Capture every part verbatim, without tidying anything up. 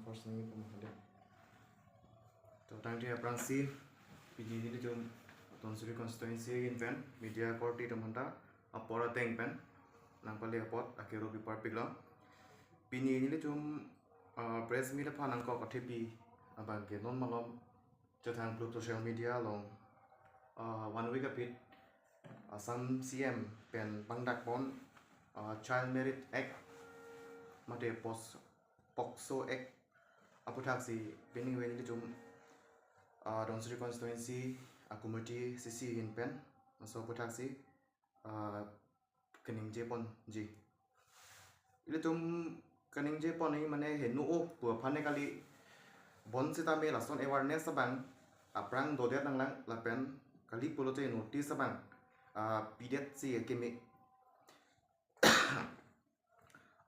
First name pum hande. To tangte aphrangsi pini nelitum Dhansiri constituency ahin pen media korte atum aphanta apor ateng pen nangpale apot akero piparpiklo. Pini nelitum, ah, press meet aphan nangkok athepi abangke non malom chethang plut social media along, ah, one week aphi Assam C M pen pangdakpon, ah, Child Marriage Act mate pos-, POCSO Act aputhaksi pini ave nelitum, ah, Dhansiri constituency a committee C C ahin pen laso aputhaksi, ah, kaningjeponji. Ilitum kaningjepon ni mane heno-o pu aphan ne kali, bonsitame lason awareness abang aphrang dodet nanglang lapen kali pulote notice abang, ah, pidetsi akeme.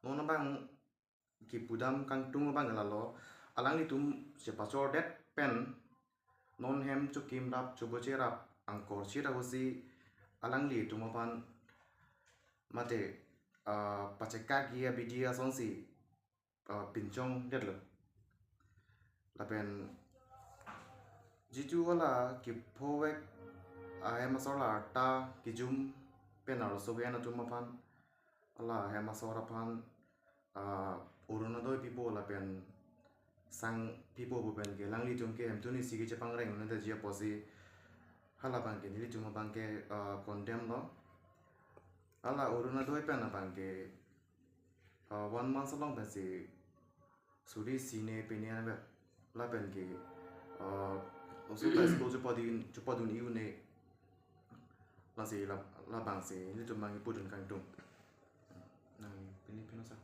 Non abang kipudam kangtung abang lalo, alanglitum chepachordet pen non hem chokimrap chobocherap angkorchit ahutsi alanglitum aphan mate, ah, pachekakji abidi asonsi, ah, pinchongdetlo. Lapen jitu hala kephovek ahem asor la arta kejum pen arloso ven atum aphan, hala ahem asor aphan, ah, Orunodoi pipo lapen sang pipo pu pen ke alanglitum ke hemtun isi kechepangreng un-edetji apotsi hala abangke nelitum abangke, ah, condemn lo. Hala Orunodoi pen abangke, ah, one month along pensi suri sine pene anvet lapen ke, ah, oso ta school chepadun, chepadun-i un-e. Lasi la, labangsi nelitum abang kipudun kangtung. Nang pini pino sa.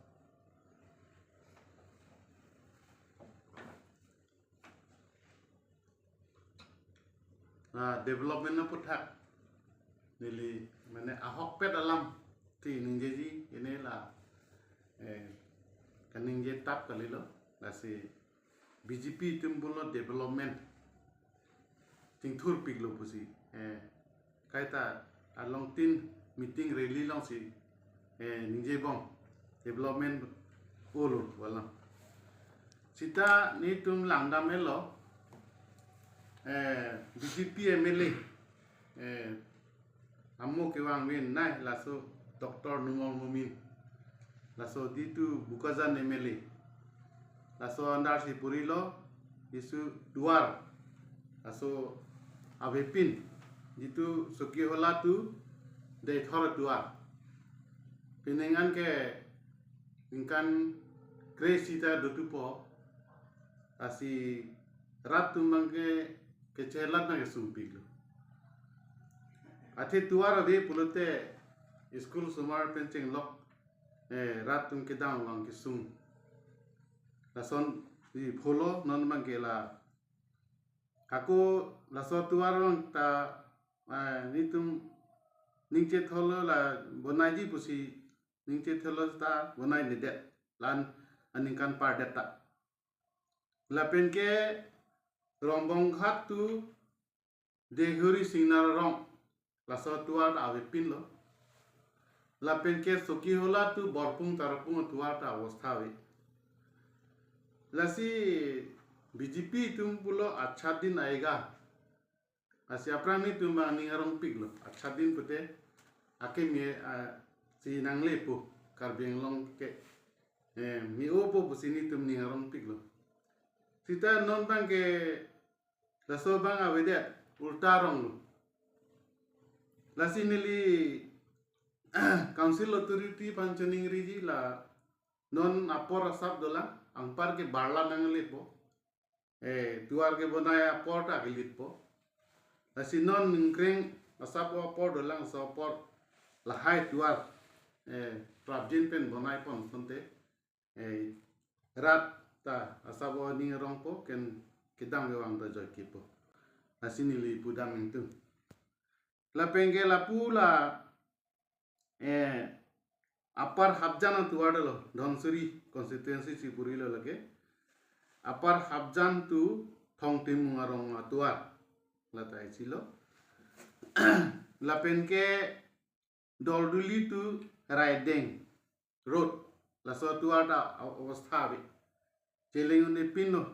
Ah, development aputhak neli mane ahokpet alam ti ningjeji ine la, eh, kaningje tap kalilo, lasi B J P atum pulo development chingthurpiklo pusi, eh, kaita along tin meeting rally alongsi, eh, ningjebom development olo walang. Sita nelitum langdam-etlo, eh, B J P M L A, eh, amo kevang ven nai laso Doctor Numal Momin. Laso jitu Bokajan M L A. Laso andarsi purilo, jitu tovar. Laso avepin, jitu Chokihola to Deithor tovar. Penang an ke ningkan kre-isi ta dotupo, lasi rat atum abangke kechelat nangkesumpiklo. Athe tovar ave pulote school osomar pen chenglok, eh, rat atum kedam abang kesung. Lasonsi pholo non abangke la. Hako laso tovar abang ta, eh, nelitum ningje tholo la bonaiji pusi ningje tholo ta bonainedet, la-an aningkan pardet ta. Lapen ke Rongbonghat to Deihori Singnar arong, laso tovar ta avepinlo. Lapen ke Chokihola to Borpung Tarapung tovar ta avostha ave. Lasi B J P atum pulo accha din aayega. Lasi aphrang nelitum abang ning arongpiklo. Accha din pute akeme, ah, si nanglepo, Karbi Anglong ke, eh, me-opo pusi nelitum ning arongpiklo. Sita non abangke laso abang avedet, ulta aronglo. Lasi neli council authority aphan choningriji la non apor asap dolang, anparke barla nanglepo. Eh, tovar kebonai apor ta kelitpo. Lasi non ningkreng asap apor dolang, laso apor lahai tovar, eh, prapjin pen bonaipon asonte, eh, rat ta asap aning arongpo, ken kedam kevang ta joikepo. Lasi neli pudam ingtung. Lapen ke lapu la, eh, Upper Hafjan atovar dolo, Dhansiri constituency si purilo lake. Upper Hafjan to Thongtimung arong atovar, lata isi lo. Lapen ke Dolduli to Raideng road, laso atovar ta a-, avostha ave. cheleng un-epinlo.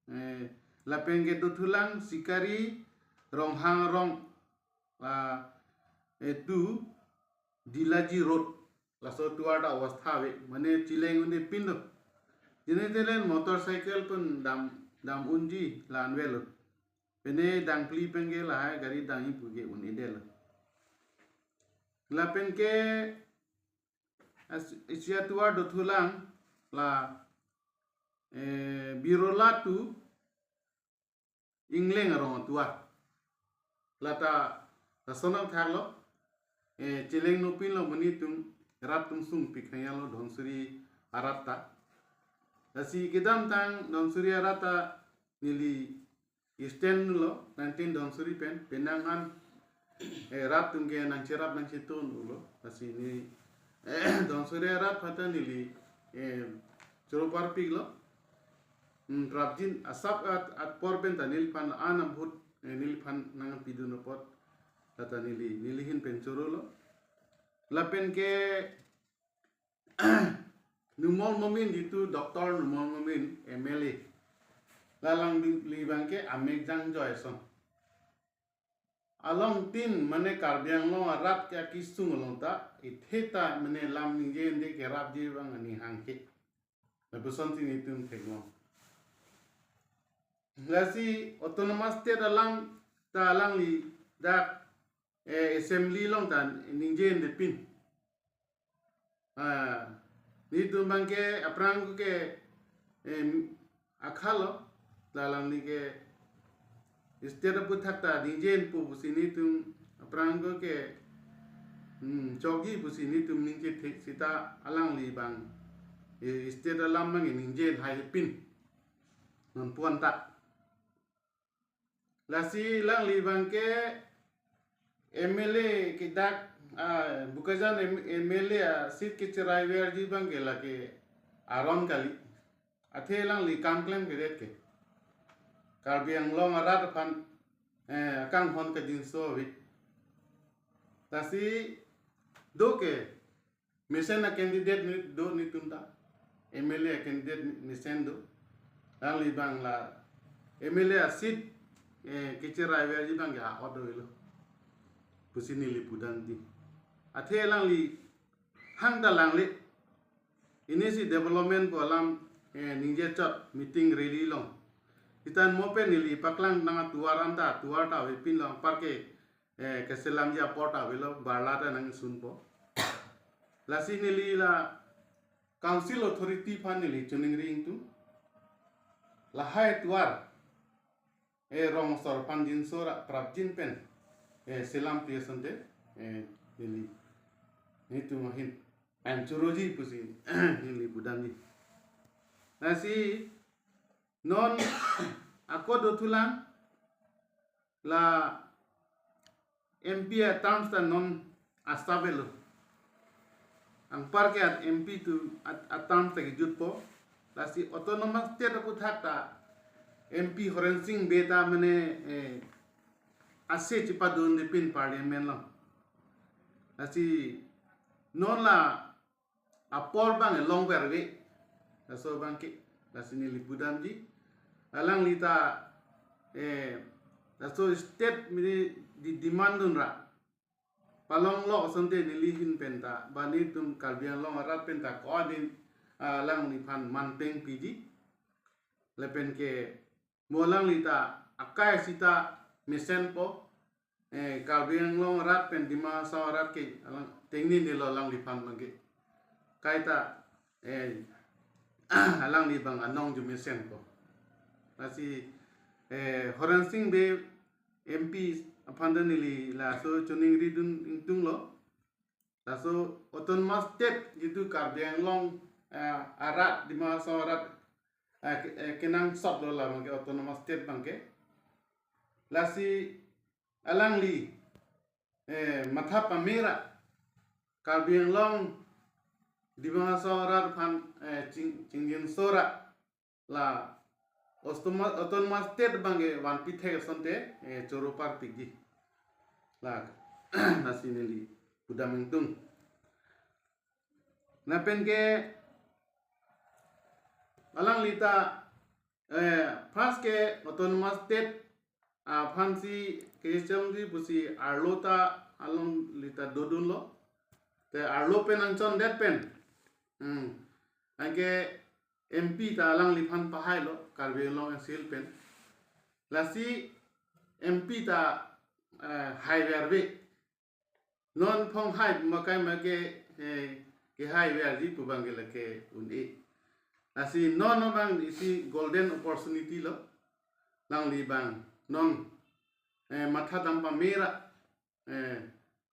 Eh, lapen ke dothulang Sikari Ronghang Rong, ah, eh, to Dilaji Road. Laso atovar ta avastha ave, mane cheleng un-epinlo. Jene telen motorcycle pen dam, dam unji la-an avelo. Pine dangpli pen ke lahai gari dangji pu ke un-edetlo. Lapen ke as-, isi atovar dothulang la, eh, Birola to Ingleng arong atovar. Lata lason athaklo, eh, cheleng un-epinlo, monit atum, rat atum sungpik hanglo Dhansiri arat ta. Lasi kedamtang Dhansiri arat ta neli stand lo, nineteen Dhansiri pen, penang an, eh, rat atum ke nangcherap nangchetun ulo. Lasi ne, eh, Dhansiri arat aphan ta neli, eh, choro parpiklo. Hmm, prapjin asap at, apor pen ta neliphan an abhut, eh, neliphan nangpidun apot, lata neli, neli ahin pen chorolo. Lapen ke Numal Momin, jitu Doctor Numal Momin, M L A. La alangli abang ke amek jangjoi ason. Along tin mane Karbi Anglong arat ke akesung along ta, ithe ta mane lam ningje-ende kerapji abang aning hangke. Lapuson tin itum theklong. Lasi Autonomous State alam ta alangli dak, eh, assembly along ta ningje-ende pin. Ah, netum abang ke aphrang ke, em, akhalo, la alangli ke state aphuthak ta ningje-en pu pusi netum aphrang ke, hmm, chokji pusi netum ningje thek sita alangli abang, eh, state alam abang ningje-en haipin. Non puan ta. Lasi alangli abang ke M L A kedak, ah, Bokajan M-, M L A aseat kecheraiverji abang ke lake aron kali. Athe alangli kam klemkledet ke. Karbi Anglong arat aphan, eh, kanghon kangjinso ave. Lasi do ke mesen a-candidate ni do netum ta. M L A a-candidate mesen do. Alangli abang la M L A aseat, eh, kecheraiverji abang ke a-ot dovelo pusi neli pudamji. Athe alangli hang ta langle. Inisi development pu alam, eh, ningje chot meeting rally along. Itan mo pen neli paklang nang atovar anta, atovar ta avepinlo, anpar ke, eh, keselamji apor ta avelo, barla ta nangsunpo. Lasi neli la council authority aphan neli choningri ingtung. Lahai atovar, eh, rong asor aphan jinso ra prapjin pen, eh, selam pi asonte, eh, neli, netum ahin pen choroji pusi neli pudamji. Lasi non ako dothulang la M P a-terms ta non asap avelo. Anpar ke at M P atum at, a-terms ta kejutpo. Lasi Autonomous State aphuthak ta M P Horen Sing Bey ta mane, eh, ase chepadunde pin parliament along. Lasi non la apor abang longver ave. Laso abang ke, lasi neli pudamji. Alangli ta, eh, laso state mini di demand dunra palonglo asonte neli ahin pen ta, ba netum Karbi Anglong arat pen ta ko-an din, ah, alangliphan manpeng piji. Lapen ke mo alangli ta akai sita mesenpo, eh, Karbi Anglong arat pen Dima Hasao arat ke alang tengne nelo alangliphan abang ke. Kaita, eh, alangli abang anong ju mesenpo. Lasi, eh, Horen Sing Bey M P aphan ta neli laso choningri dun ingtunglo. Laso Autonomous State jitu Karbi Anglong, eh, arat, Dima Hasao arat, eh, ke-, eh, kenangsotlo la abang ke Autonomous State abang ke. Lasi alangli, eh, matha pamera Karbi Anglong, Dima Hasao arat aphan, eh, ching-, chingjinso ra la Autonomous, Autonomous State abang ke vanpi thek asonte, eh, choro parpikji. La, lasi neli pudam ingtung. Lapen ke alangli ta, eh, first ke autonomous state aphansi kechemji pusi arlo ta alangli ta dodunlo. Te arlo pen nangchondet pen, hmm, anke M P ta alangliphan pahailo Karbi Anglong Council pen. Lasi M P ta, eh, haiverve. Non phong hai makai make, eh, kehaiverji pu abang ke lake un-e. Lasi non abang isi golden opportunity lo. Alangli abang non, eh, matha dam pamera, eh,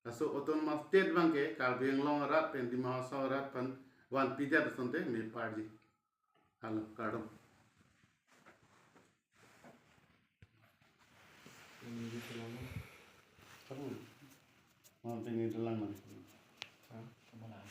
laso autonomous state abang ke Karbi Anglong arat pen Dima Hasao arat pen vanpidet asonte me parji. Halo, kardom. Ini di tulang. Kamu? Mau tini tulang lagi. Hah? Sama lah.